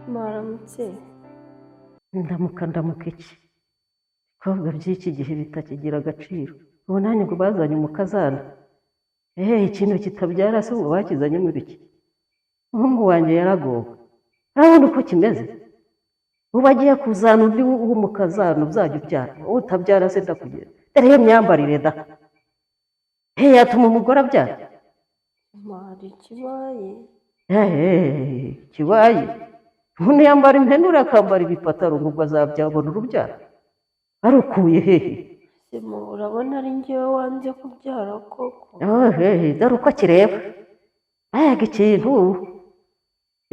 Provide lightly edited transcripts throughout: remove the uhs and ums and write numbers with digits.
Mwaramutse. Ndamuka, ndamuka iki? Ibikobwa by'iki gihe bitakigira agaciro. Ubu nanjye ngo bazanye umukazana. Ehe, ikintu kitabyara se ubu bakizanyemo ibiki? Umuhungu wanjye yaragowe, urabona uko kimeze. Ubu agiye kuzana undi w'umukazana uzajya ubyara. Wowe utabyara se ndakugira? Dore iyo myambarire da! He, yatuma umugore abyara? Hari ikibaye? Ehe, kibaye? Umuntu yambara impenure, akambara ibipataro, ngo ubwo azabyabona urubyaro arukuye hehe? Simo, urabona ari njyewe wanze kubyara koko? Oh, hehe, dore uko kireba. Mbega ikintu!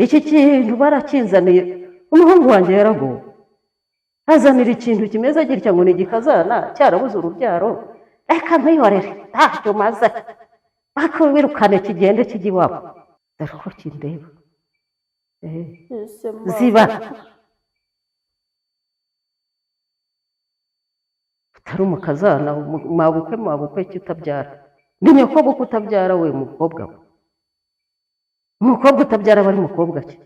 Iki kintu barakinzaniye. Umuhungu wanjye yaragowe, azanira ikintu kimeze gitya ngo ni igikazana cyarabuze urubyaro. Reka nkwihorere, ntacyo maze bakubirukane, kigende kijya iwabo. Dore uko kindeba. Eh, Ese ma, ziba utari umukazana, mabukwe, mabukwe ki utabyara? Ni nyokobukwe utabyara we mukobwa we. Umukobwa utabyara aba ari mukobwa ki?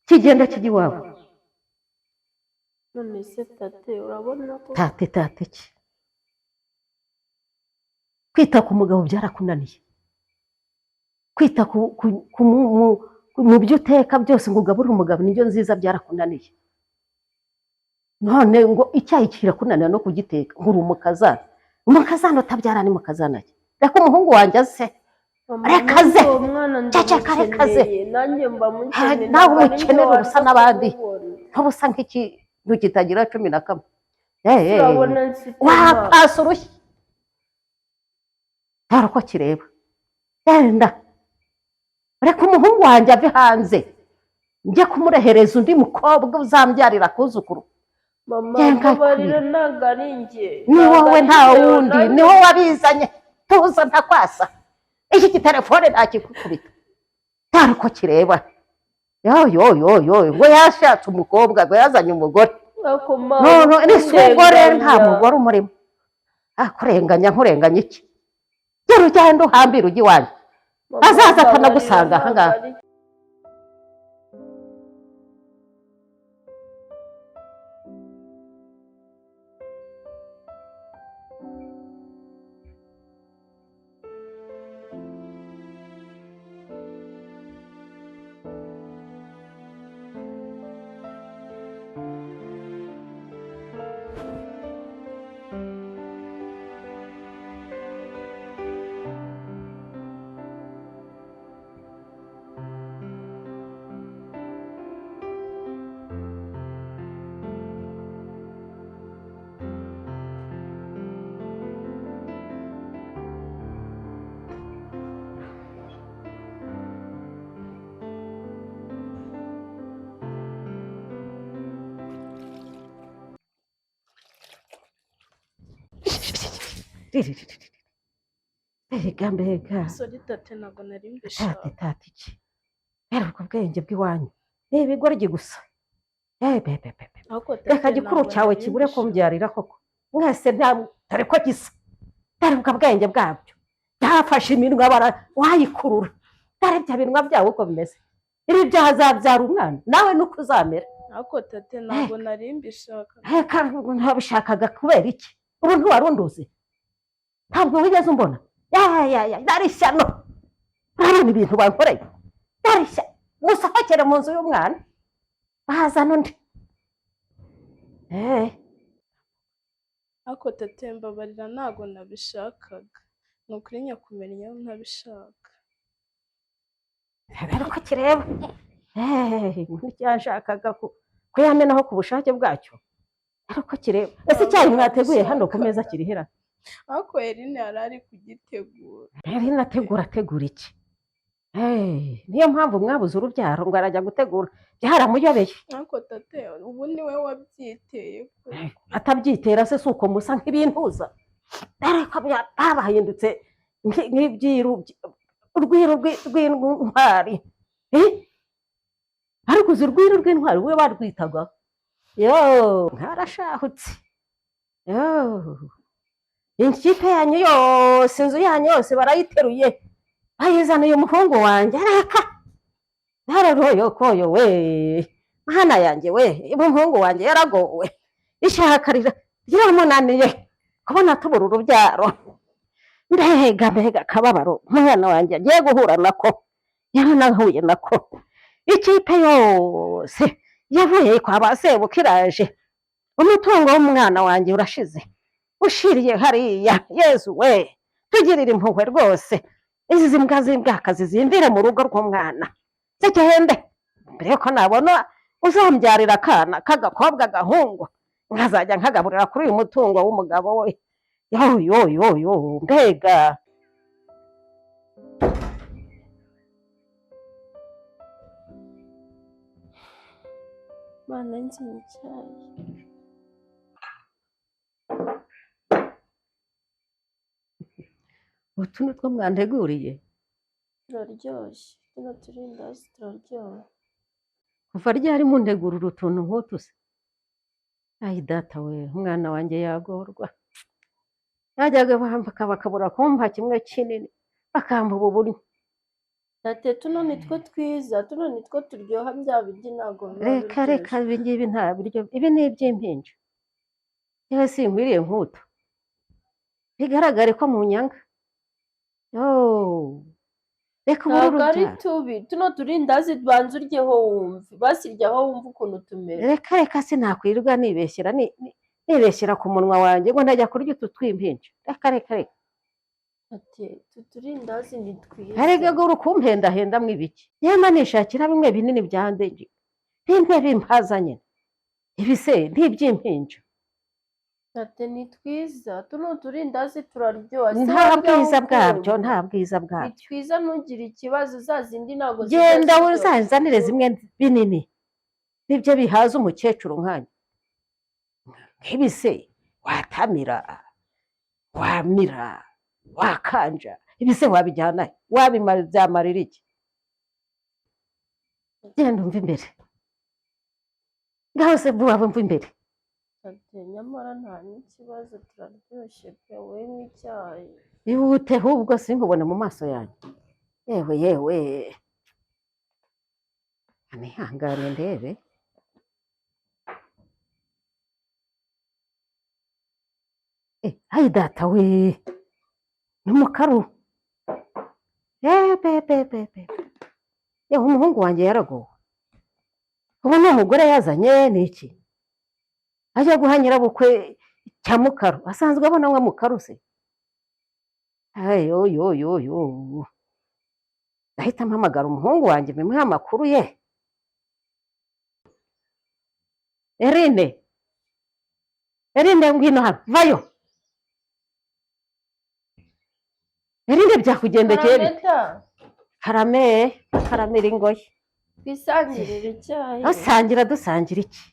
Kigenda kijya iwabo. None se tate, urabona ko Tate, tate ki? Kwita ku mugabo byarakunaniye, kwita ku mu byo uteka byose ngo ugaburire umugabo indyo nziza byarakunaniye, none ngo icyayi kirakunanira no kugiteka, ngo uri umukazana. Umukazana utabyara ni mukazana ki? Reka umuhungu wanjye aze. Mama, Reka ze. nanjye uwo mwana Ceceka, reka ze. ndamukeneye, nanjye mba mukeneye. Nawe Ntabwo ari njye umukenera ubusa wanze n'abandi. kumubona. Ntuba usa nk'ikintu kitagira 11. Eh, eh, Urabona mfite ma wapasa urushyi, dore uko kireba. Genda, reka umuhungu wanjye ave hanze, njye kumurehereza undi mukobwa uzambyarira akuzukuru. Mama, Genda. mbabarira, ntabwo ari njye. Ni Ntabwo wowe, ari nta njyewe, wundi. nanjye Ni wowe wabizanye. Tuza ntakwasa, iki gitelefone ntakikukubita. Dore uko kireba. Yo yo yo yo, ngo yashatse umukobwa, ngo yazanye umugore. Ariko ma, None ni si umugore, nta kundenganya. mugore umurimo. Akurenganya, nkurenganya iki? Gera ugende uhambire ujye iwanyu. Mama, Azaza mbabarira, akanagusanga ntabwo ahangaha. ari Mbega, mbega! Sorry tate, ntabwo nari Tate, mbishaka. tate iki? Rero ubwo bwenge bw'iwanyu ni ibigoryi gusa. Eh, be be be be. Ariko tate, Reka gikuru ntabwo cyawe nari kibure mbishaka. kumbyarira koko. Mwese nta dore ko gisa. Dore ubwo bwenge bwabyo byafashe iminwa bara wayikurura. Dore ibyo binwa byawe uko bimeze. Ibi byazabyara umwana nawe nuko uzamera. Ariko tate, ntabwo nari mbishaka. Reka, ntabishakaga kubera iki? Ubu ntiwarunduzi, ntabwo wigeze umbona. Ya ya ya, dore ishyano! Urabona ibintu bankoreye? Dore ishyano! Musohokere mu nzu y'umwana, bazana undi. Eh. Ariko tate, mbabarira, ntabwo nabishakaga, ni ukuri nyakumenya ntabishaka. Rero uko kireba, nticyashakaga kuyamenaho ku bushake bwacyo. Rero uko kireba, ese icyayi mwateguye hano ku meza kirihera? Ariko Eline yari ari kugitegura. Rero inategura, ategura iki? Niyo mpamvu mwabuze urubyaro ngo arajya gutegura byaramuyobeye. Ariko tate, ubu ni we wabyiteye ko. Atabyitera se si uko musa nk'ibintuza, ariko babahindutse nk'ibyiru urwiru rw'intwari. Ariko uzi urwiru rw'intwari we barwitaga yo nkarashahutse yo ikipe yanyu yose, inzu yanyu yose barayiteruye bayizaniye umuhungu wanjye, araka nararoyokoyo we mana yanjye we, umuhungu wanjye yaragowe, ishakarira ryaramunaniye kubona tubura urubyaro. Mbega mbega akababaro umwana wanjye agiye guhura nako, yaranahuye nako. Ikipe yose yavuye kwa ba sebuka iraje, umutungo w'umwana wanjye urashize, ushiriye hariya. Yezu we, tugirire impuhwe rwose, izi mbwa z'imbwakazi zimvire mu rugo rw'umwana zigende, mbere yuko nabona uzambyarira akana k'agakobwa gahungu nkazajya nkagaburira kuri uyu mutungo w'umugabo we. Yo yo yo yo, mbega Mana, nzinywa icyayi. Utu ni two mwanteguriye? Turaryoshye, tuno turindazi turaryoha. Kuva ryari muntegurira utuntu nk'utu se? Ayi data we, umwana wanjye yagorwa, yajyaga bambaka bakabura kumpa kimwe kinini, bakampa ubu buryo. Tate, tuno ni two twiza, tuno ni two turyoha, bya biryo ntabwo biba Reka reka. biryoshye. Ibi ngibi nta biryo, ibi ni iby'impinja. Yewe, sinkwiriye nk'utu, bigaragare ko munyanga. Yoo, reka ubure Ntabwo ari urubyaro. tubi, tuno turindazi banza uryeho wumve, basiryaho wumve ukuntu tumera. Reka reka, sinakwirirwa nibeshyera nibeshyera ku munwa wanjye ngo ndajya kurya utu tw'impinja. Reka reka reka. Tate, utu turindazi ni twiza. Erega ngo uri kumpendahenda mw'ibiki? Yema nishakira bimwe binini byandenje, bimwe bimpaza nyine. Ibi se ntiby'impinja? Tate, ni twiza, tuno turindazi turaryoha, se Nta waryaho bwiza bwabyo. ukumva. Nta bwiza Ni bwabyo. twiza, ntugire ikibazo, za zindi ntabwo ziba Genda ziryoshye. uzanzanire zimwe binini, nibyo bihaza umukecuru nkanjye. Nk'ibi se watamira, wamira, wakanja? Ibi se wabijyana he? Wabimara byamarira iki? Genda umva imbere, ngaho se vuba mva imbere. Tate, nyamara nta n'ikibazo, turaryoshye pe, wowe nk'icyayi. Ihute ahubwo sinkubone mu maso yanjye. Yewe yewe, nihangane ndebe. Ayi data we, ni mukaru pe. Yewe, umuhungu wanjye yaragowe. Ubu ni umugore yazanye ni iki? Ajya guha nyirabukwe cya mukaru, asanzwe abona nka mukaru se? Ayo yo yo yo, ndahita mpamagara umuhungu wanjye mbimuhe amakuru ye. Erine, Erine, ngwino hano, vayo Erine, byakugendekeye bite? Karameta. Karame, karamira ingoyi. Twisangirire icyayi. Dusangira, dusangira iki?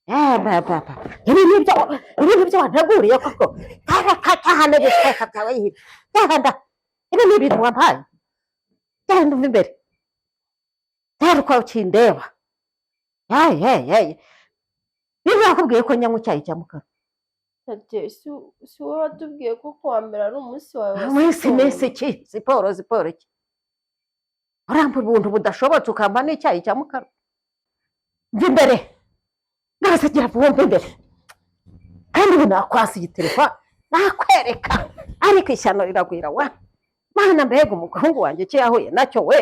Ba ba ba, ibi nibyo, ibi nibyo wanteguriye koko? Kahane ibishaka byawe yibi gahanda, ibi ni ibintu wampaye? Genda umva imbere, dore uko ukindeba. Ye ye ye, niba nakubwiye ko nyanywa icyayi cya mukara. Tate, si wowe watubwiye ko kuwa mbere ari umunsi wawe wa Minsi siporo? minsi iki? Siporo, siporo iki? Urampa ubuntu budashobotse, ukampa n'icyayi cya mukara. Mva imbere, ngasegira vuba, mva imbere. Kandi ubu nakwasa iyi telefone nakwereka, ariko ishyano riragwira wa mana. Mbega umuhungu wanjye icyo yahuye nacyo we!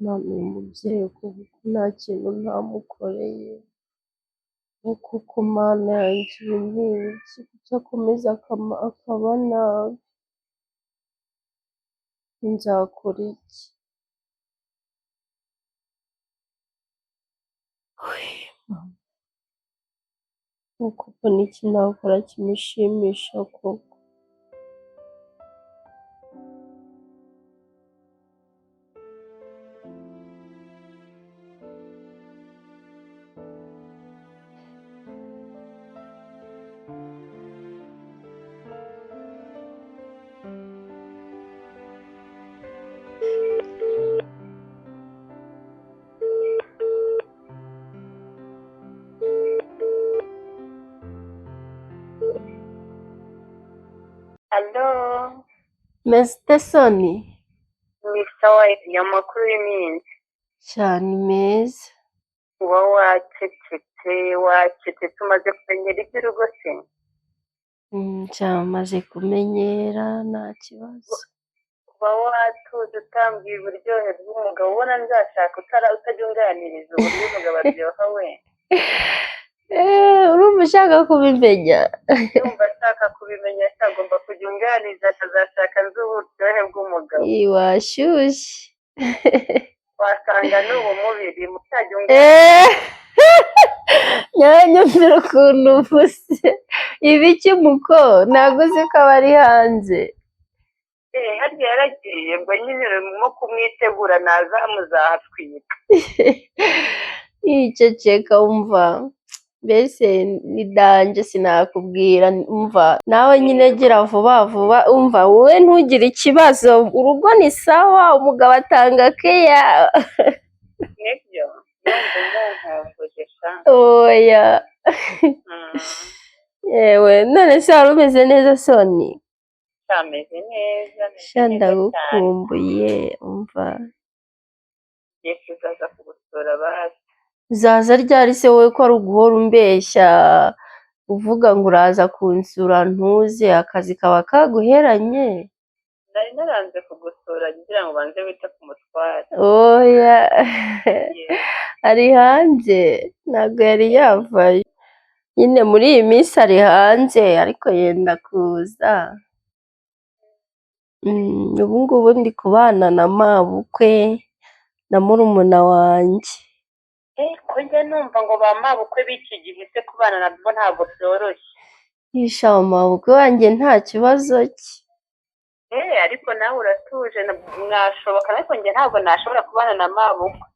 Mama, uyu mubyeyi kuko nta kintu ntamukoreye, kuko Mana yanjye ibi ni ibiki? Kuki akomeza akaba nabi? Nzakora iki? Kuko n'iki nakora kimushimisha koko? Alo, Meze Soni? Ni sawa, amakuru y'iminsi? Cyane meza. Uba wacecetse, wacecetse, umaze kumenyera iby'urugo se? Cyamaze kumenyera, nta kibazo. Uba watuze utambwiye uburyohe bw'umugabo, ubona nzashaka utajya unganiriza uburyo umugabo aryoha we? Urumva ushaka kubimenya? Ndumva ashaka kubimenya, agomba kujya unganiriza, akazashaka nzi uburyohe bw'umugabo. Ii, washyushye. Wasanga n'ubu mubiri mutajya unganiriza. Nyanyumvira ukuntu uvuze. Ibiki muko? Ntabwo uzi ko aba ari hanze. Harya yaragiye, ngo nyine urimo kumwitegura naza muzahatwika. Yiceceka, umva. Mbese ni danje, sinakubwira, umva. Nawe nyine gira vuba vuba, umva wowe ntugire ikibazo, urugo ni sawa, umugabo atanga keya. Nibyo, ndumva munkumbuye sha. Oya. Yewe, none se wari umeze neza Soni? Ameze neza, ameze Sha neza cyane. ndagukumbuye, umva. Ngiye kuzaza kugusura basi. Uzaza ryari se wowe, ko ari uguhora umbeshya uvuga ngo uraza kunsura ntuze, akazi kaba kaguheranye? Nari naranze kugusura ngira ngo ubanze wite ku mutware. Oya. Yewe. Ari hanze, ntabwo yari yavayo. Nyine muri iyi minsi ari hanze, ariko yenda kuza. Ubu ngubu ndi kubana na mabukwe na murumuna wanjye. Ko njya numva ngo ba mabukwe b'iki gihe se kubana nabwo ntabwo byoroshye. Yisha, mabukwe wanjye nta kibazo cye. Ariko nawe uratuje, mwashoboka, ariko njye ntabwo nashobora kubana na mabukwe.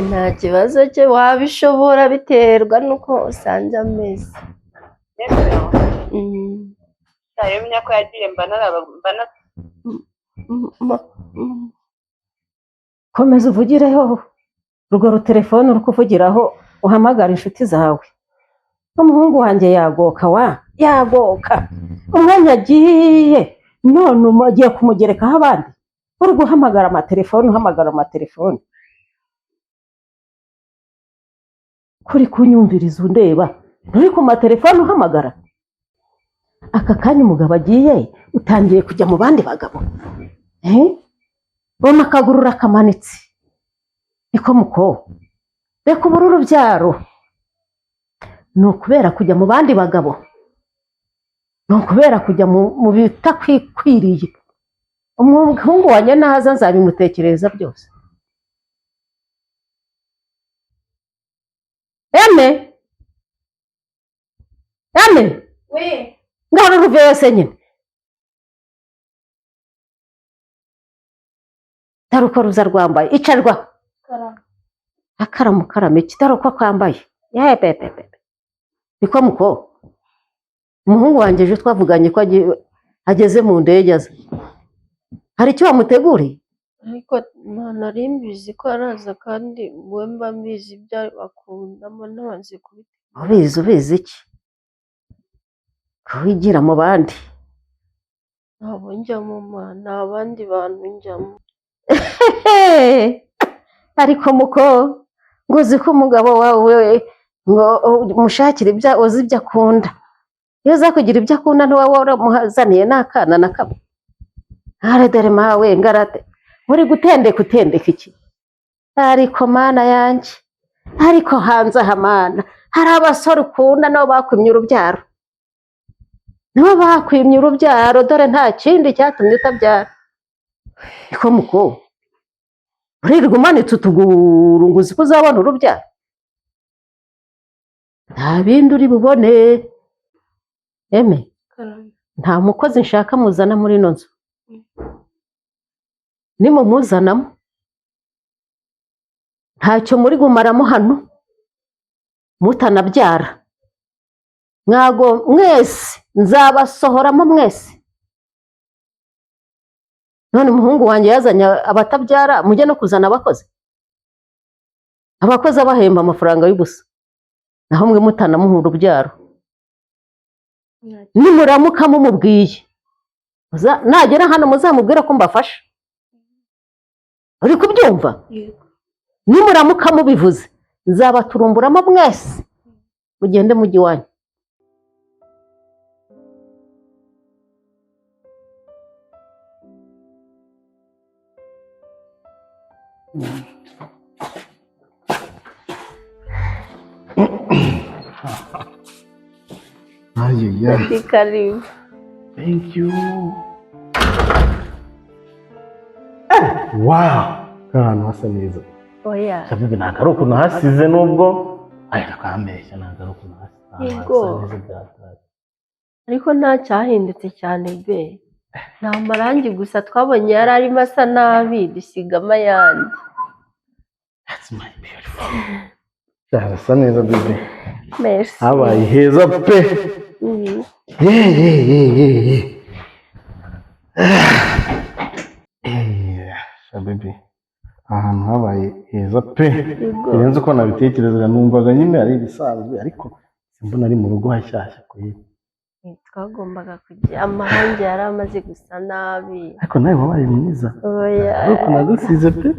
Nta kibazo cye, wabishobora biterwa n'uko usanze ameze. Nibyo. Mm. Iyo menya ko yagiye mba naraba mba na Mm, mm. Komeza uvugireho urwo rutelefone uri kuvugiraho, uhamagara inshuti zawe. Umuhungu wanjye yagoka wa yagoka umwanya agiye none ugiye kumugerekaho abandi, uri guhamagara amatelefone, uhamagara amatelefone, kuri kunyumviriza undeba nturi ku matelefone uhamagara. Aka kanya umugabo agiye utangiye kujya mu bandi bagabo, eh? Ubona akaguru urakamanitse, niko muko reka ubure urubyaro. Ni ukubera kujya mu bandi bagabo, ni ukubera kujya mu bitakwikwiriye. Umuhungu wanjye naza nzabimutekerereza byose. Eme, eme. We. Ngaho ruve yose nyine, dore uko ruza rwambaye, icarwa akaramu karame iki, dore uko kwambaye, yepepepe. Niko muko, umuhungu wanjye ejo twavuganye ko ageze mu ndege aza, hari icyo wamuteguriye? Ariko nari mbizi ko araza, kandi we mba mbizi ibyo akundamo, ntazi kubitegura. Ubizi, ubizi iki? Ko wigira mu bandi? Ntabwo njyamo ma, nta bandi bantu njyamo. Ariko muko, ngo uzi ko umugabo wawe ngo umushakire ibyo uzi ibyo akunda, iyo uza kugira ibyo akunda ntiwaba waramuhazaniye n'akana na kamwe. Hare dore mawe ngarate, uri gutendeka, utendeka iki? Ariko mana yanjye, ariko hanze aha mana hari abasore ukunda nabo bakwimye urubyaro, nabo bakwimye urubyaro, dore nta kindi cyatumye utabyara. Niko mukobwa, uririrwa umanitse utuguru ngo uzi ko uzabona urubyaro? Nta bindi uri bubone. Eme, Karame. nta mukozi nshaka muzana muri ino nzu. Nimumuzanamo ntacyo muri gumaramo hano mutanabyara. Mwago mwese nzabasohoramo mwese. None umuhungu wanjye yazanye abatabyara, mujye no kuzana abakozi? Abakozi abahemba amafaranga y'ubusa, naho mwe mutanamuha urubyaro. Nimuramuka mumubwiye, nagera hano muzamubwire ko mbafasha. Uri kubyumva? Yego. Nimuramuka mubivuze nzabaturumburamo mwese, mugende mujye iwanyu. Ayiya. Daddy, karibu. Thank you. Wow! Ahantu hasa neza. Oya. Shabibi, ntabwo ari ukuntu hasize, nubwo aya nakambeshya, ntabwo ari ukuntu hasize. Ahantu Yego. hasa neza byataye. Ariko nta cyahindutse cyane be. Ni amarangi gusa twabonye yari arimo asa nabi, dusigamo ayandi. That's my beautiful. Harasa neza baby. Merci. Habaye heza pe. Ye ye ye ye ye. Eh, Shabibi, ahantu habaye heza pe. Yego. Birenze uko nabitekerezaga, numvaga nyine ari ibisanzwe, ariko simbona ari mu rugo hashyashya kuri. Twagombaga kujya, amarangi yari amaze gusa nabi. Ariko nawe wabaye mwiza. Oya. Ariko nagusize pe.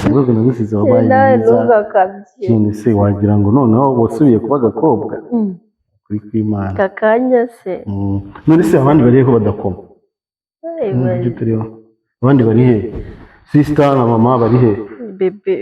Ubwo nagusize wabaye Nawe mwiza. ntugakabye. None se wagira ngo noneho wasubiye kuba agakobwa? Kuri kw'Imana. Aka kanya se. None se abandi bari he ko badakoma? Ay, Ibyo turiho. Abandi bari he? Sister na mama bari he? Bebe.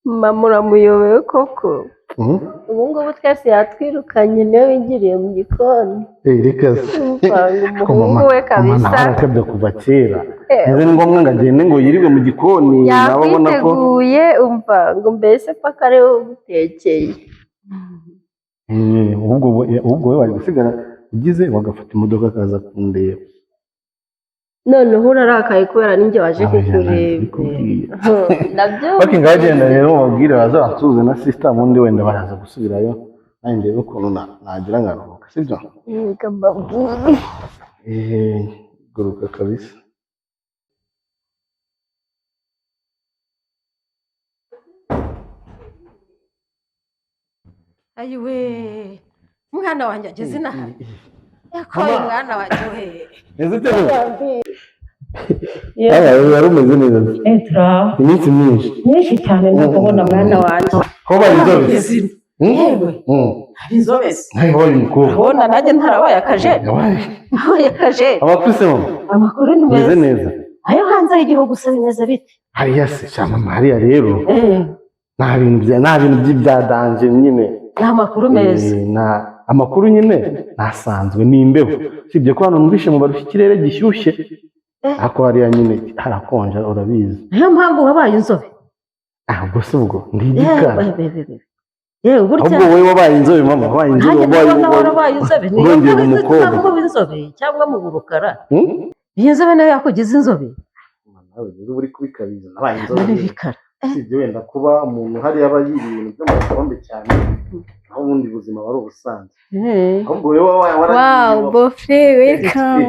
Mama uramuyobewe koko. Mhm. Ubu ngubu twese yatwirukanye, niwe wigiriye mu gikoni. Eh, reka se. Umva ngo Ariko umuhungu mama, we mama kabisa. nawe arakabya kuva kera. Eh. Nzi ni ngombwa ngo agende ngo yirirwe mu gikoni, nawe abona ko Yakwiteguye, umva ngo mbese paka ari we ugutekeye. Eh, ahubwo wowe wari gusigara ugize wagafata imodoka akaza kundeba. Noneho urarakaye kubera ninjye waje Oya, kukureba. nabikubwiye. Nabyo. Ok, ngaho genda rero mubabwire bazansuhuze na sister, ubundi wenda baraza gusubirayo, nanjye ndebe ukuntu nagira nkaruhuka, sibyo? Reka mbabwire. Eh, guruka kabisa. Ayiwe, umwana wanjye ageze inaha. Yakoye umwana wanjye we. Ese ute? Aya, wari umeze neza. Iminsi myinshi. Myinshi cyane ndakubona mwana wanjye. Ko bari inzobe? Yewe. Inzobe se. Nawe wabaye umukobwa. Urabona nanjye ntarabaye akajene. Yabaye. Abaye akajene. Amakuru se mama? Amakuru ni Umeze meza. neza. Ayo hanze y'igihugu se bimeze bite? Hariya se, sha mama, hariya rero. Eh, Nta bintu by'ibyadanje nyine. Ni amakuru meza. Eh, na amakuru nyine nasanzwe ni imbeho, usibye ko hano numvishe mu barusha ikirere gishyushye, ariko hariya nyine harakonja urabizi. Niyo mpamvu wabaye inzobe. Ah, ubwo se ubwo ndi igikara? Yewe, bebe. Yewe, burya Ahubwo wowe wabaye inzobe mama, wabaye inzobe, nanjye wabaye ndabona warabaye inzobe. Niyo urongera mpamvu umukobwa. cyangwa inzobe cyangwa mu burukara. Hmm? Iyi nzobe nayo yakugize inzobe. Nawe rero uba uri kubikabiza, nabaye inzobe. Muri bikara. Usibye wenda kuba umuntu hariya aba yiriye ibintu byo mu gikombe cyane, naho ubundi buzima wari ubusanzwe. Eh. Ahubwo wowe wabaye waragiye. Wow, bofre, welcome.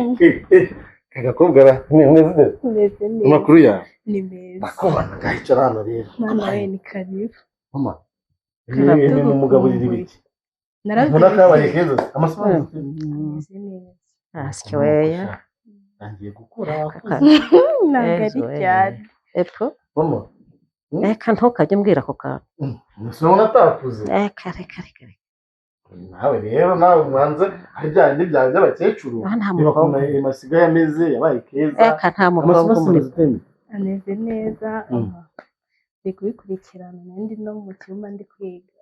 Agakobwa ra, umeze neza? Meze neza. Amakuru yawe? Ni meza. Ndakubona, ngahicara hano rero. Mwana we ni karibu. Mama, ni umugaburira ibiki? Mbona Narabyibushye. kabaye keza, amasomo Meze neza. Asya weya. Ntangiye gukura. Ntabwo ari Ejo, eh. cyane. Epfo. Mama, Reka ntukajye umbwira ako kantu. urabona atakuze. Reka reka reka reka. Nawe rero, nawe mwanze ari bya bindi byawe by'abakecuru. Ah, nta Reba ukuntu mukobwa. ayo masigaye ameze, yabaye keza. Reka nta mukobwa Amasomo umuri. ameze ute? Ameze neza. Ndi kubikurikirana, ndi no mu cyumba ndi kwiga.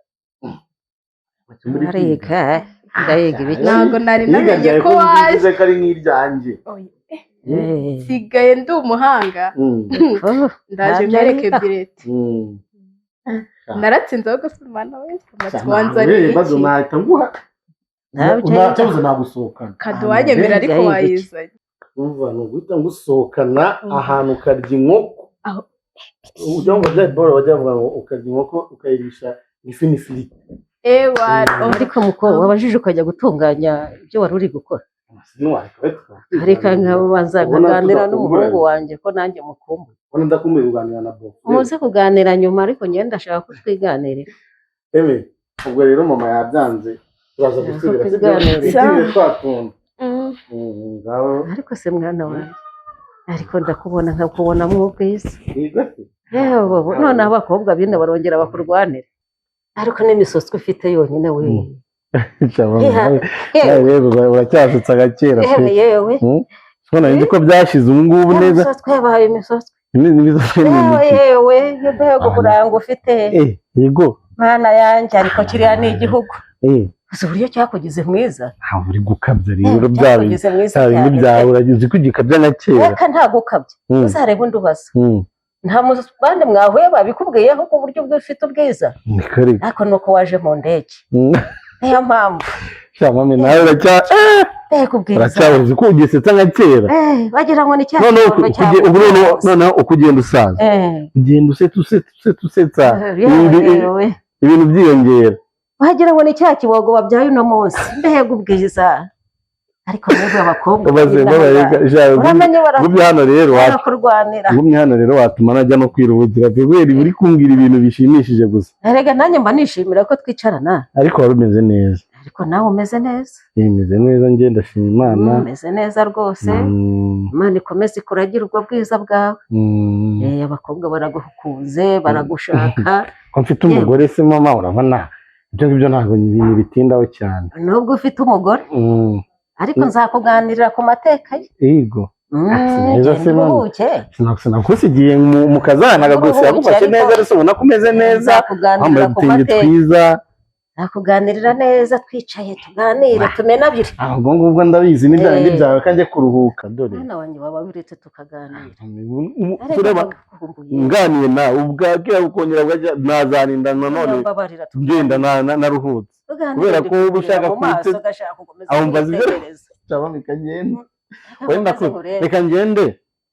Ariga, ndayiga ibiki? Ntabwo nari namenye ko waje. Ko ari nk'iryanjye. Oya, Eh, nsigaye ndi umuhanga. Oh, Ndaje ntabyo mbereke yiga. Bireti. Naratsinze ahubwo se Mana we, Cyane, wanzaniye ibibazo iki? Nahita nguha. Ntabyo yiga. Cyabuze nagusohokana. Kado wanyemera ariko Yiga iki? wayizanye. Umva, ni uguhita ngusohokana ahantu ukarya inkoko. Aho. Ujya ngo bya boro bajya bavuga ngo ukarya inkoko ukayirisha ifi n'ifiriti. Ewa. Ariko mukobwa, wabajije ukajya gutunganya ibyo wari uri gukora. Reka nkabanza Ubona nkaganira tuzakumburanye. n'umuhungu wanjye, ko nanjye mukumbuye. Ubona ndakumbuye kuganira na Bobo. Muze kuganira nyuma, ariko njyewe ndashaka ko twiganirira. Eme, ubwo rero mama yabyanze, turaza gusubira, sibyo? Kuganira. Twitire twakunda. Ngaho. Ariko se mwana wanjye, ariko ndakubona nkakubonamo ubwiza. Yego se. Yewe bobo, noneho abakobwa bino barongera bakurwanire, ariko n'imisoswe ufite yonyine we. Nawe Yewe. rero uracyasutse agakera pe. Yewe yewe. Sibona nzi ko byashize ubu ngubu neza. Imisoswe yabaye imisoswe. N'imisoswe ni Yewe. imiti. Yewe, mbega uburanga ufite! Eh, yego. Mana yanjye, ariko kiriya ni igihugu. Eh. Uzi uburyo cyakugize mwiza? Ntabwo uri gukabya rero, bya bintu Cyakugize mwiza bya bindi cyane. byawe, uragize ko ugikabya na kera. Reka, ntagukabye. Uzarebe undi ubaza. Nta bandi mwahuye babikubwiyeho ku buryo ufite ubwiza? Ni kare. Ariko ni uko waje mu ndege, niyo mpamvu. Sha mami, nawe uracya Mbega ubwiza! uracyabuze ko ugisetsa nka kera. Eh, wagira ngo ni cya Noneho gikorwa ubu noneho cyawe. Noneho uko ugenda usaza, ugenda usetsa, usetsa, usetsa, usetsa, Yewe yewe. ibintu byiyongera. Wagira ngo ni cya kibogo wabyaye uno munsi. Mbega ubwiza! Ariko mwebwe abakobwa Ubaze b'inaha, mbabaye sha, uramenye ngumye hano rero barakurwanira. Ngumye hano rero watuma najya no kwiruhukira pe, kubera uri kumbwira ibintu bishimishije gusa. Erega nanjye mba nishimira ko twicarana. Ariko wari umeze neza. Ariko nawe umeze neza. Imeze neza, njye ndashima Imana. Umeze neza rwose. Imana ikomeze ikuragira ubwo bwiza bwawe. Eh, abakobwa baragukunze, baragushaka. Ko mfite umugore se mama, urabona ibyo ngibyo ntabwo bitindaho cyane. Nubwo ufite umugore, ariko nzakuganirira ku mateka ye. Yego. Si neza Genda se mama. uruhuke. Sinakusigiye mu kazana gusa Uruhuke, yagufashe ariko neza, ariko ubona ko umeze neza, nzakuganirira wambaye ku udutenge mateka. twiza. Nzakuganirira neza, twicaye tuganire, tumenabire. Ah, ubwo ngubwo ndabizi ni bya bindi Eh. byawe, kanjye kuruhuka dore. Mwana wanjye, waba wiretse tukaganira. Ubu Ariko tureba ndagukumbuye. nganiye nawe ubwakira bukongera bwajya nazarinda nanone Mbabarira ngenda tuganire. naruhutse Tuganire, kubera ko uba ndikubwira ushaka mu maso kwite ugashaka gukomeza aho mbaza ibyo kunyitegereza. cyaba bikagenda Reka wenda nkomeze nkurebe. Reka ngende,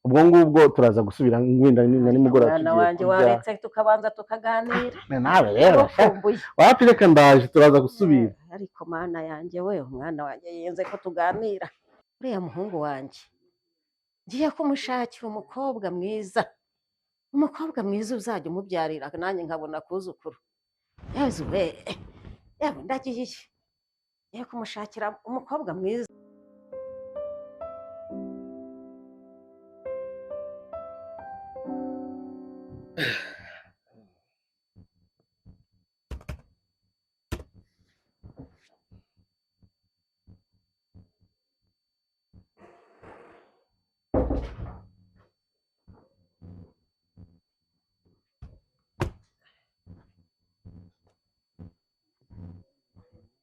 ubwo ngubwo turaza gusubira wenda na nimugoroba Mwana tugiye wanjye, kurya. waretse tukabanza tukaganira. Nawe rero Ndagukumbuye. wapi, reka ndaje, turaza gusubira. Eh, ariko mana yanjye we, umwana wanjye yenze ko tuganira. Uriya muhungu wanjye ngiye kumushakira umukobwa mwiza, umukobwa mwiza uzajya umubyarira nanjye nkabona kuzukuru. Yezu we, yewe ndagiye, ngiye kumushakira umukobwa mwiza.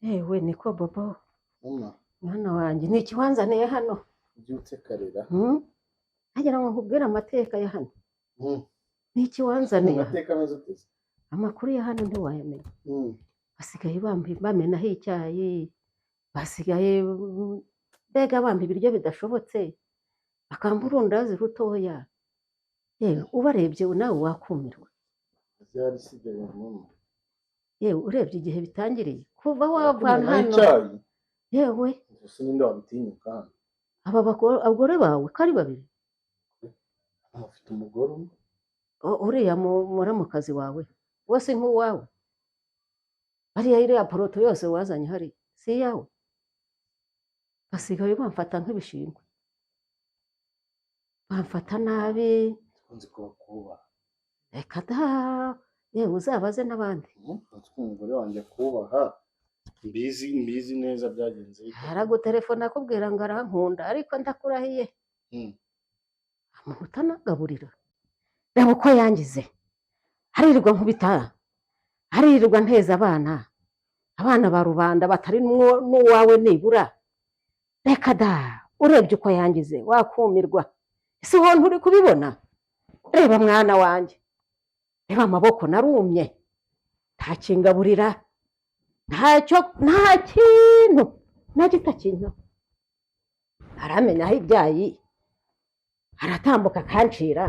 Yewe niko bobo. Mama. Mwana wanjye, ni ikiwanzaniye hano? Ubyutse karera. Hmm? Nagira ngo nkubwire amateka ya hano. Ni ikiwanzaniye hano? Amateka ameze ute se? Amakuru ya hano ntiwayamenya. Basigaye bamenaho icyayi, basigaye mbega bampa ibiryo bidashobotse, bakampa urundazi rutoya. Yewe, ubarebye nawe wakumirwa. Byari sigaye mama. Yewe, urebye igihe bitangiriye kuva wava Kumenaho hano. icyayi? Yewe. Gusa ninde wabitinyuka hano? Aba abagore bawe ko ari babiri. Ufite umugore umwe. Uriya muramukazi wawe wose nk'uwawe, hariya iriya poroto yose wazanye hariya si iyawe? Basigaye bamfata nk'ibishingwe, bamfata nabi. Nzi ko bakubaha. Reka da, yewe uzabaze n'abandi. Nzi ko umugore wanjye akubaha, mbizi, mbizi neza byagenze bite. Aragutelefona akubwira ngo arankunda, ariko ndakurahiye, umuntu utanagaburira, reba uko yangize. Aririrwa nkubita, aririrwa nteza abana, abana ba rubanda batari n'uwawe nibura. Reka da, urebye uko yangize wakumirwa. Ese wowe nturi kubibona? Reba mwana wanjye, reba amaboko narumye, ntakingaburira, ntacyo, nta kintu na gito kintu. Aramenya aho ibyayi, aratambuka akancira,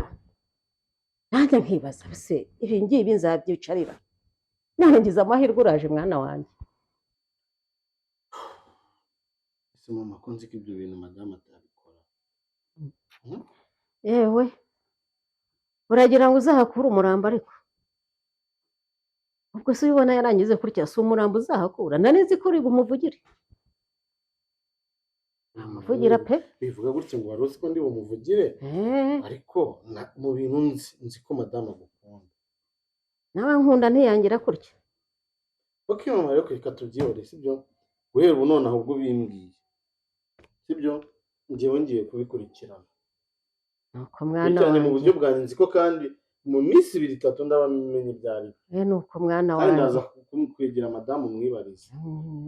nanjye nkibaza se ibi ngibi nzabyicarira. None ngize amahirwe uraje mwana wanjye. Ese mama, ko nzi ko ibyo bintu madamu atabikora? Yewe, uragira ngo uzahakure umurambo? Ariko ubwo se ubibona yarangize kurya, si umurambo uzahakura? Nari nzi ko uri bumuvugire. Namuvugira pe. Bivuga gutya ngo wari uzi ko ndi bumuvugire? Eh, ariko mu bintu nzi, nzi ko madamu agukunda. Nawe nkunda ntiyangira kurya. Ok mama, rero reka tubyihore, sibyo? Guhera ubu nonaha ubwo ubimbwiye, sibyo, njyewe ngiye kubikurikirana. Nuko mwana Cyane mu wanjye. buryo bwanjye, nzi ko kandi mu minsi ibiri itatu ndaba menye ibyo ari byo. Eh, nuko mwana Kandi wanjye. ndaza kwegera madamu mwibarize.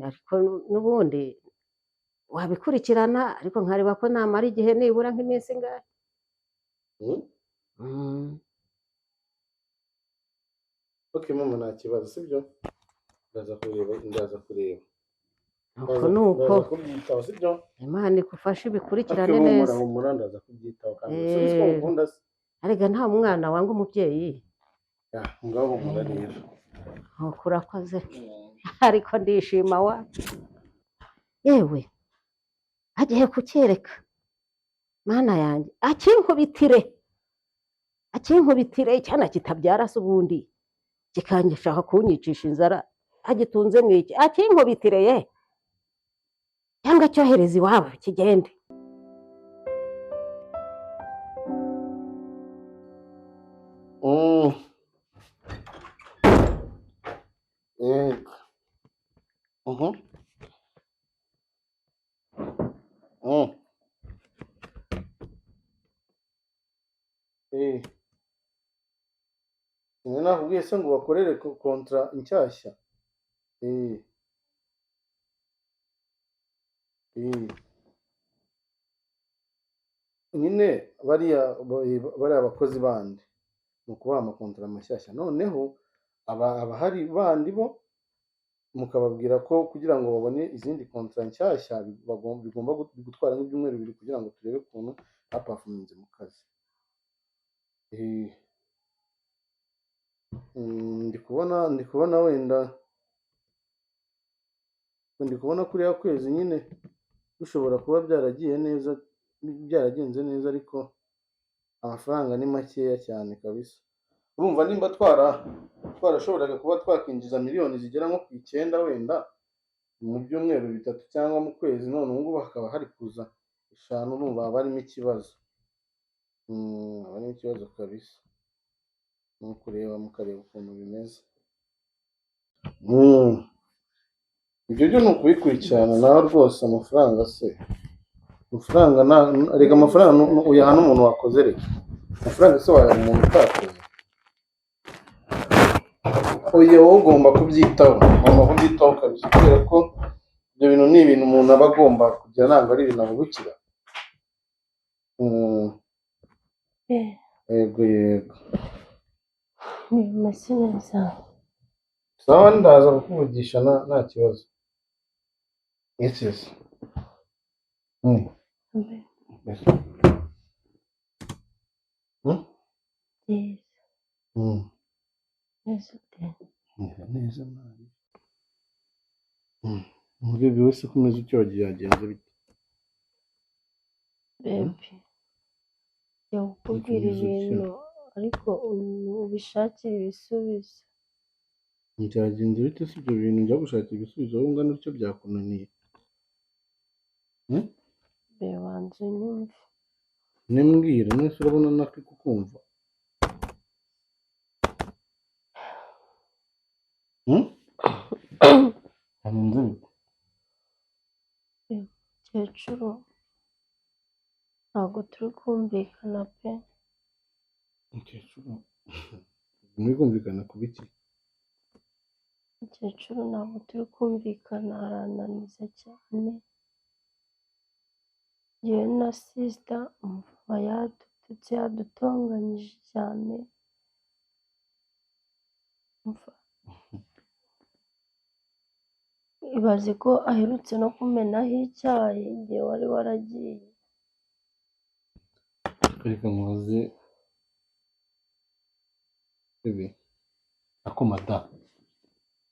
Ariko n'ubundi wabikurikirana, ariko nkareba ko namara igihe nibura nk'iminsi ingahe. Ok mama, nta kibazo, sibyo? Ndaza kureba, ndaza kureba. Nuko Ndaza nuko. Ndaza kubyitaho, sibyo? Imana igufashe ibikurikirane Ariko humura, neza. humura, ndaza kubyitaho kandi subiza ko Eh. ngukunda se. Arega nta mwana wanga umubyeyi. Ya, ngaho humura rero. Nuko urakoze, ariko ndishima wa yewe agiye kucyereka mana yanjye, akinkubitire, akinkubitire icyana kitabyara se ubundi kikanyishaka kunyicisha inzara, agitunze mu iki? Akinkubitire ye, cyangwa cyohereza iwabo kigende. Yego. Eh. Nari nakubwiye se ngo bakorere kontra nshyashya. Eh. Eh. Nyine bariya bariya bakozi bandi ni ukubaha amakontara mashyashya, noneho abahari bandi bo mukababwira ko kugira ngo babone izindi kontara nshyashya bigomba gutwara nk'ibyumweru 2 kugira ngo turebe ukuntu bapafominze mu kazi. Eh, ndi kubona wenda ndi kubona kuriya kwezi nyine bishobora kuba byaragiye neza, byaragenze neza, ariko amafaranga ni makeya cyane kabisa. Urumva nimba twarashoboraga kuba twakinjiza miliyoni zigera nko ku 9 wenda mu byumweru 3 cyangwa mu kwezi, none ubu ngubu hakaba hari kuza 5, urumva haba harimo ikibazo. Haba harimo ikibazo kabisa, ni ukureba mukareba ukuntu bimeze. Ibyo byo ni ukubikurikirana nawe rwose. Amafaranga se, amafaranga reka, amafaranga uyaha n'umuntu wakoze. Reka, amafaranga se wayaha umuntu utakoze? Oya, wowe ugomba kubyitaho, ugomba kubyitaho kabisa, kubera ko ibyo bintu ni ibintu umuntu aba agomba kugira, ntabwo ari ibintu ahubukira. Eh, Yego yego. Bimeze neza. Sawa, ndaza kukuvugisha, nta kibazo. Yes. Yes. Byiza. Neza ute? Neza neza nabi. Umurebye wese ko umeze utyo, wagiye yagenze bite? Baby, jya kukubwira Niko umeze utyo. ibintu ariko ubishakire ibisubizo. Byagenze bite se? Ibyo bintu njya gushakira ibisubizo wowe ungana utyo byakunaniye? Babe, banza unyumve. Nimbwira mwese, urabona natwe kukumva. Byagenze bite? Mukecuru, ntabwo turi kumvikana pe. Mukecuru, Muri kumvikana ku biki? Umukecuru ntabwo turi kumvikana, arananiza cyane. Njyewe na sisita umva yadututse, yadutonganyije cyane. Umva, ibaze ko aherutse no kumenaho icyayi igihe wari waragiye. Reka nkubaze bebe, ako mada,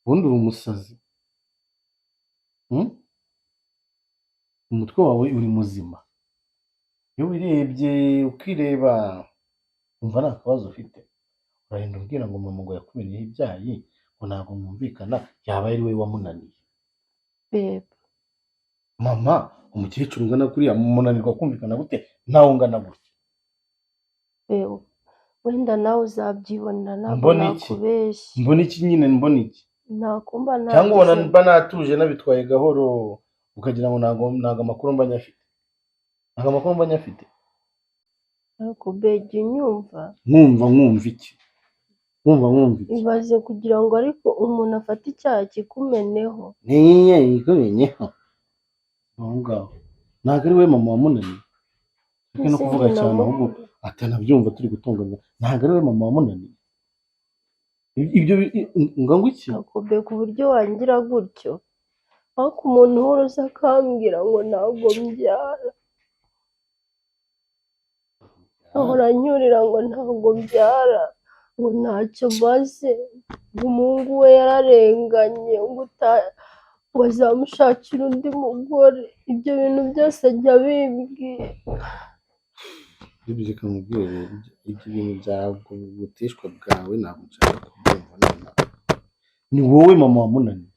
ubundi uri umusazi? Hmm? Umutwe wawe uri muzima? Iyo wirebye ukireba umva nta kabazo ufite? Uragenda umbwira ngo mama ngo yakumenyeho ibyayi, ngo ntabwo mwumvikana, yaba ari we wamunaniye? Bebe, Mama umukecuru ungana kuriya munanirwa kumvikana gute nawe ungana gutya? Bebe, wenda nawe uzabyibonera, ntabwo Mbona iki? nakubeshya. Mbona iki nyine, mbona iki? Nakumva Cyangwa ubona nagize mba natuje nabitwaye gahoro ukagira ngo ntabwo amakuru mba nyafite? Ntabwo amakuru mba nyafite. Ariko bege, unyumva? Nkumva iki? Nkumva iki? Ibaze kugira ngo ariko umuntu afate icyaha kikumeneho. Ntiye ikumenyeho aho ngaho, ntabwo ari we mama wamunaniye. Reka no Ese kuvuga njye cyane ahubwo atanabyumva turi gutongana. Ntabwo ari we mama wamunaniye. Ibyo ngo iki? Akube ku buryo wangira gutyo, ariko umuntu uhora uza akambwira ngo ntabwo mbyara, ahora anyurira ngo ntabwo mbyara, ngo ntacyo maze, ngo umuhungu we yararenganye, ngo ngo azamushakira undi mugore. Ibyo bintu byose ajya abimbwira. Ibyo reka nkubwire, ibyo bintu byawe, ubuteshwa bwawe, ntabwo nshaka kubyumva nonaha. Ni wowe mama wamunaniye,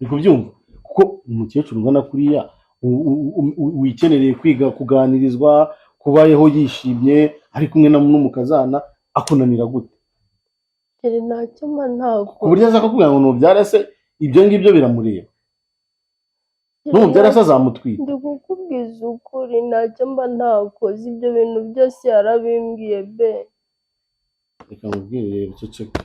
uri kubyumva? Kuko umukecuru ungana kuriya wikenereye kwiga kuganirizwa, kubayeho yishimye ari kumwe n'umukazana, akunanira gute? Dore ntacyo mba Ku buryo ntakoze. aza akakubwira ngo nubyara se, ibyo ngibyo biramureba? Numubyara se azamutwita? Ndi kukubwiza ukuri, ntacyo mba ntakoze. Ibyo bintu byose yarabimbwiye be. Reka nkubwire rero, ceceka.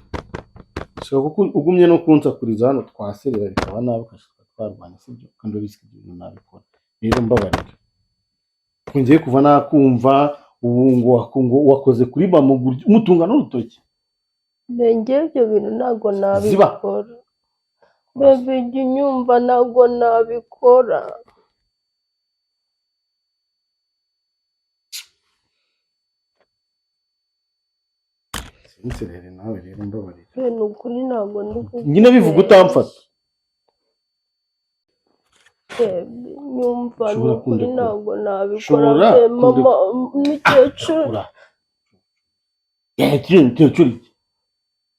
Ushobora kuko ugumye no kunsakuriza hano twaserera bikaba nabi, ukashaka twarwanya, sibyo? Kandi urabizi ko ibyo bintu nabikora. Rero mbabarira, ngiye kuva nakumva ubu ngo ngo wakoze kuri mama umutunga n'urutoki. Njyewe ibyo bintu ntabwo Ziba. nabikora bebe, jya unyumva, ntabwo nabikora. Sinserere nawe rero, mbabarira. Be, ni ukuri ntabwo ndi Nyine bivuga utamfata. Bebe, nyumva, ni Ushobora ukuri kundekura. ntabwo nabikora. Ushobora Be, mama kundekura. umukecuru. Ura. Kiriya mukecuru iki?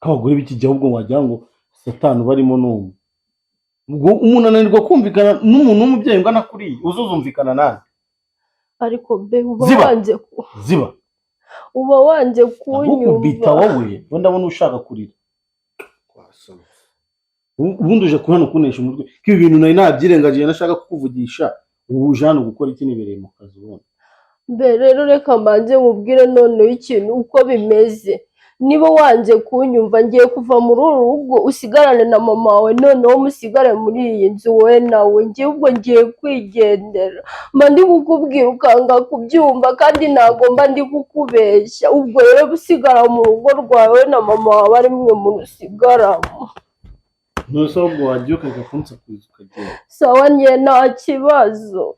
Ko abagore b'iki gihe ahubwo wagira ngo satani barimo n'umwe. Ubwo umuntu ananirwa kumvikana n'umuntu w'umubyeyi ungana kuriya, uzuzumvikana nande? Ariko be, uba Ziba. wanze Ziba. uba wanze Ndagukubita kunyumva. wowe, we ndabona ushaka kurira. Ubundi uje hano kunesha umutwe, ko ibi bintu nari nabyirengagije nashaka kukuvugisha, ubu uje hano gukora iki nibereye mu kazi ubundi? Mbe rero reka mbanze nkubwire noneho ikintu uko bimeze. Niba wanze kunyumva, ngiye kuva muri uru rugo, usigarane na mama wawe, noneho musigare muri iyi nzu wowe nawe. Ngiye ubwo ngiye kwigendera. Mba ndi kukubwira ukanga kubyumva, kandi ntabwo mba ndi kukubeshya. Ubwo rero usigara mu rugo rwawe na mama wawe, ari mwe murusigaramo. None se ahubwo wagiye ukareka kunsakuriza ukagenda? Sawa, njye nta kibazo.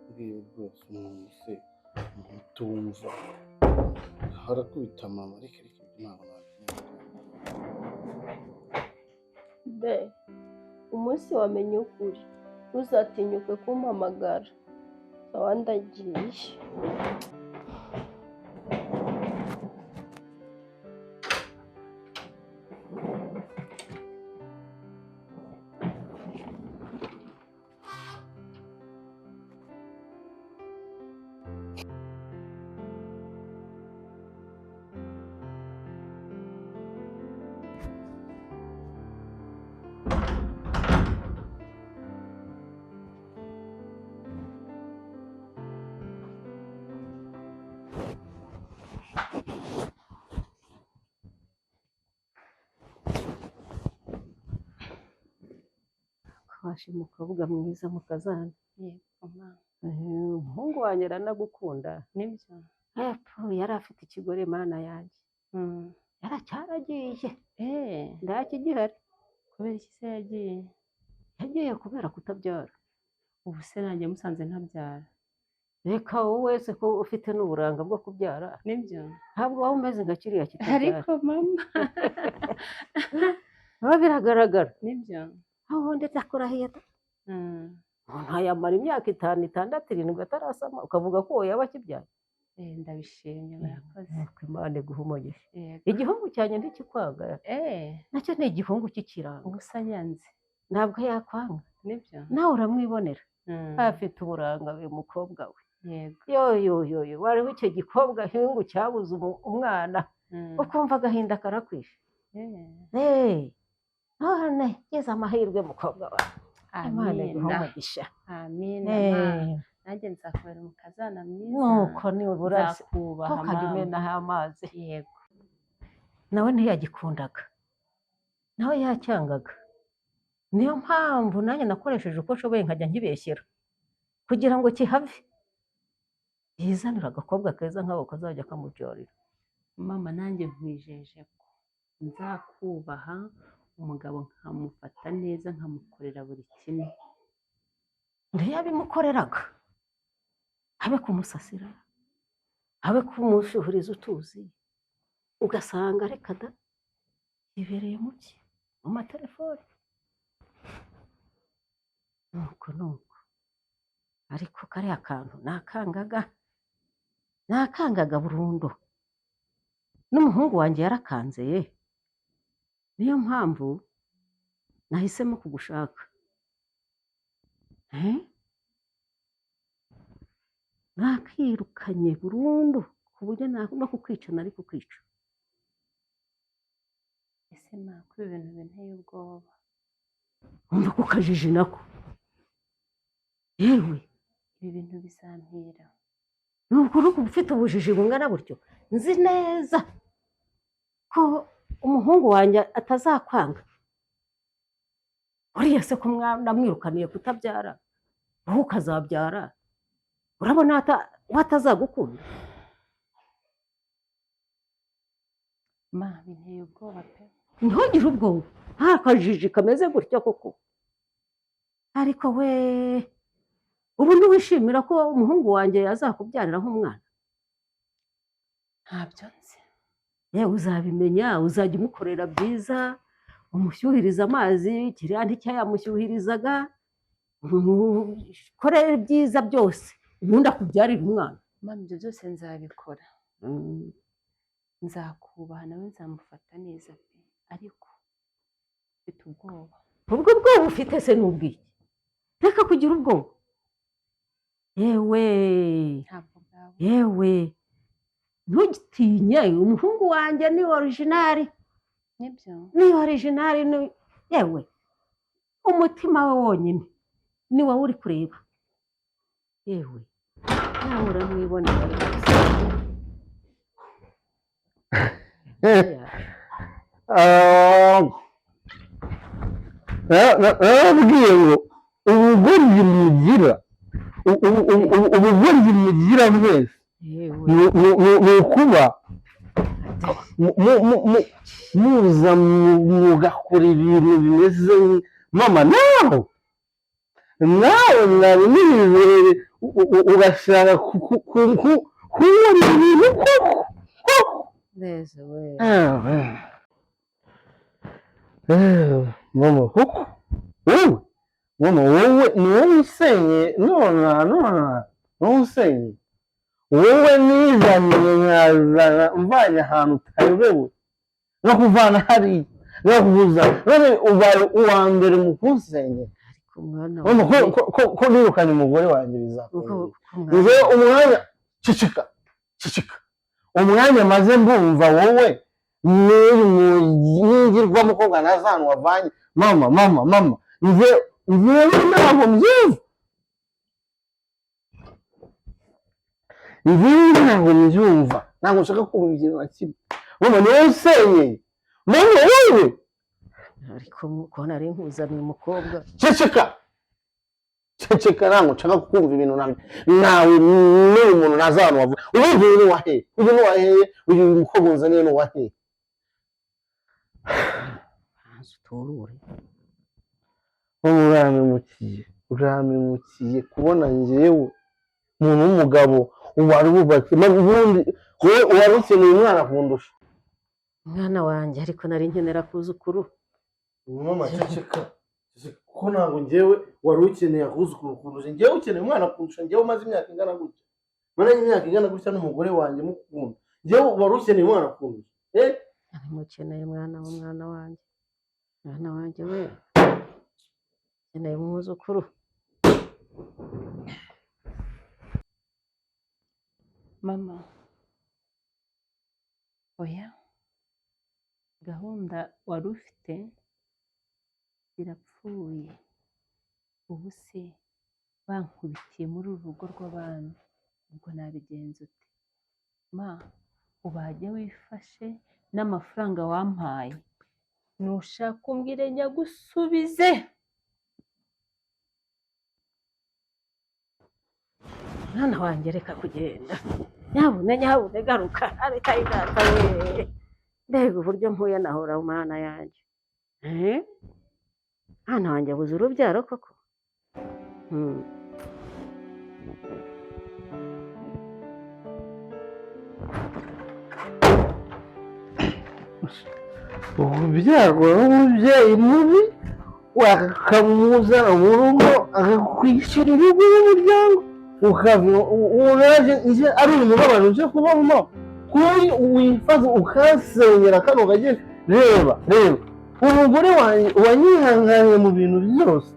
Ngiye rwose, umuntu se utumva harakubita mama, reka reka, ibyo ntabwo nabyumva. Be, umunsi wamenye ukuri ntuzatinyuke kumpamagara. Sawa, ndagiye. Washima umukobwa mwiza mukazana. Yego ma. Umuhungu wanjye aranagukunda. Nibyo. Epfo yari afite ikigore, Mana yanjye. Yaracyaragiye. Ntakigihari. Kubera iki se yagiye? Yagiye kubera kutabyara. Ubu se nanjye musanze ntabyara? Reka, wowe wese ko ufite n'uburanga bwo kubyara. Nibyo. Ntabwo waba umeze nka kiriya kitabyara. Ariko mama. Biba biragaragara. Nibyo. Aho ndetse akurahiye, umuntu yamara imyaka 5, 6, 7 atarasama, ukavuga ko uwo yaba akibyaye? Ndabishimye, murakoze. Nuko Imana iguha umugisha. Yego. Igihungu cyanjye ntikikwanga. Nacyo ni igihungu cy'ikiranga. Ubu se anyanze? Ntabwo yakwanga. Nibyo. Nawe uramwibonera. Afite uburanga uyu mukobwa we. Yego. Yo yo yo yo, wariho icyo gikobwa hungu cyabuze umwana, ukumva agahinda karakwishe. None geze amahirwe, mukobwa wawe, Imana iguhe Amina. umugisha. Amina. Ma. Nanjye nzakubera umukazana mwiza. Nuko nibura Nzakubaha, ntukajya mama. umenaho amazi. Yego. Nawe ntiyagikundaga, nawe yacyangaga. Niyo mpamvu nanjye nakoresheje uko nshoboye nkajya nkibeshyera kugira ngo kihave, yizanire agakobwa keza nk'ako kazajya kamubyarira. Mama, nanjye nkwijeje ko nzakubaha, umugabo nkamufata neza, nkamukorera buri kimwe. Ntiyabimukoreraga, habe kumusasira, habe kumushuhuriza utuzi, ugasanga reka da, yibereye mu bye, mu matelefone. Nuko nuko, ariko kariya kantu nakangaga, nakangaga burundu. N'umuhungu wanjye yarakanze ye. Niyo mpamvu nahisemo kugushaka. Eh? Nakirukanye burundu ku buryo no kukwica nari kukwica. Ese ma, ko ibi bintu binteye ubwoba? Umva ku kajiji nako, yewe. Ibi bintu bizampira? Ni ukuri uba ufite ubujiji bungana butyo. Nzi neza ko umuhungu wanjye atazakwanga. Uriya se ko namwirukaniye kutabyara, wowe ukazabyara, urabona we atazagukunda? Ma, binteye ubwoba pe. Ntugire ubwoba, nta kajiji kameze gutya koko. Ariko we, ubu ntiwishimira ko umuhungu wanjye yazakubyarira nk'umwana? Ntabyo nzi. Yewe, uzabimenya. Uzajya umukorera byiza, umushyuhiriza amazi, kiriya nticyayamushyuhirizaga, umukorere ibyiza byose, ubundi akubyarire umwana. Mama, ibyo byose nzabikora. Nzakubaha, nawe nzamufata neza pe, ariko mfite ubwoba. Ubwo bwoba ufite se ni ubwiki? Reka kugira ubwoba, yewe. Ntabwo bwaba. Yewe, ntugitinye, umuhungu wanjye ni original. Nibyo. Ni original ni yewe, umutima we wonyine ni wowe uri kureba. Yewe, nawe uramwibonera rwose. Narababwiye ngo ubugoryi mugira, ubugoryi mugira mwese Yewe. ni ukuba muza mugakora ibintu bimeze mama, nawe nawe mwari nibere, ugashaka kubona ibintu koko koko. Neza we. Mama, koko wowe, mama, wowe ni wowe usenye nona nona, wowe usenye, wowe nizaniye nkazana mvanye ahantu utayobewe no kuvana hariya no kubuza, none ubaye uwa mbere mu kunsenyera. Ariko mwana Mama, wanjye, ko nirukanye umugore wanjye uko bizakomera uko mwana Ngewe umwanya, ceceka ceceka, umwanya maze mbumva wowe n'uyu mwingirwa mukobwa ntazi ahantu wavanye mama mama mama, nge ngewe ntabwo mbyumva, ngewe ntabwo mbyumva, ntabwo nshaka kumva ikintu na kimwe. Mama, ni wowe usenyeye, mama, wowe. Ariko ko nari nkuzaniye umukobwa. Ceceka. Ceceka, ntabwo nshaka kukumva ibintu nawe nawe n'uyu muntu ntazi ahantu wavuye. Ubundi uyu ni uwahehe? Uyu ni uwahehe? Uyu mukobwa unzaniye ni uwahehe? Hanze uturure. Urampemukiye, urampemukiye kubona njyewe umuntu w'umugabo wari wubatse, maze ubundi wowe wari ukeneye umwana kundusha. Mwana wanjye, ariko nari nkenera kuzukuru. Mama, ceceka, kuko ntabwo njyewe wari ukeneye akuzukuru kundusha. Njyewe ukeneye umwana kundusha? Njyewe umaze imyaka ingana gutya, maranye imyaka ingana gutya n'umugore wanjye mukunda, njyewe wari ukeneye umwana kundusha, eh? Nari mukeneye, mwana w'umwana wanjye, mwana wanjye we, nkeneye umwuzukuru. Mama, oya, gahunda wari ufite zirapfuye. Ubu se bankubitiye muri uru rugo rw'abandi, ubwo nabigenza ute? Ma, ubajye wifashe n'amafaranga wampaye, nushaka umbwire nyagusubize. Mwana wanjye, reka kugenda, nyabune, nyabune, garuka. Areka data we, mbega uburyo mpuye nahora, mwana yanjye! Eh? Mwana wanjye abuze urubyaro koko? Ubyarwa n'umubyeyi mubi, wakamuzana mu rugo akakwishyurira urugo n'umuryango, ukava uraje nje ari umubabaro uje kubamo kuri wifata ukasenyera kano kageni. Reba, reba umugore wanjye wanyihanganiye mu bintu byose,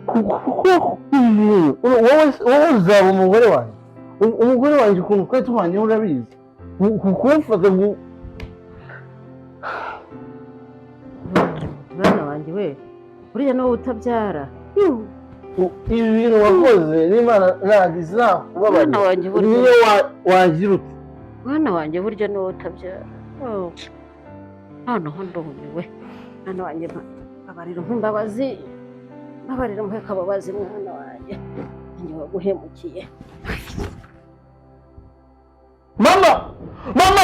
kuko ibintu wowe uzaba umugore wanjye, umugore wanjye ukuntu twari tubanye urabizi, kumfata Mwana wanjye we, buriya nawe utabyara. Ibi bintu wakoze n'Imana ntabwo izakubabarira. Mwana wanjye burya Niyo wagira ute. Mwana wanjye, burya niwowe utabyara. Oh. Noneho ndumiwe. Mwana wanjye, mbabarira umpe imbabazi, mbabarira umpe akababazi, mwana wanjye, nanjye waguhemukiye. Mama, mama.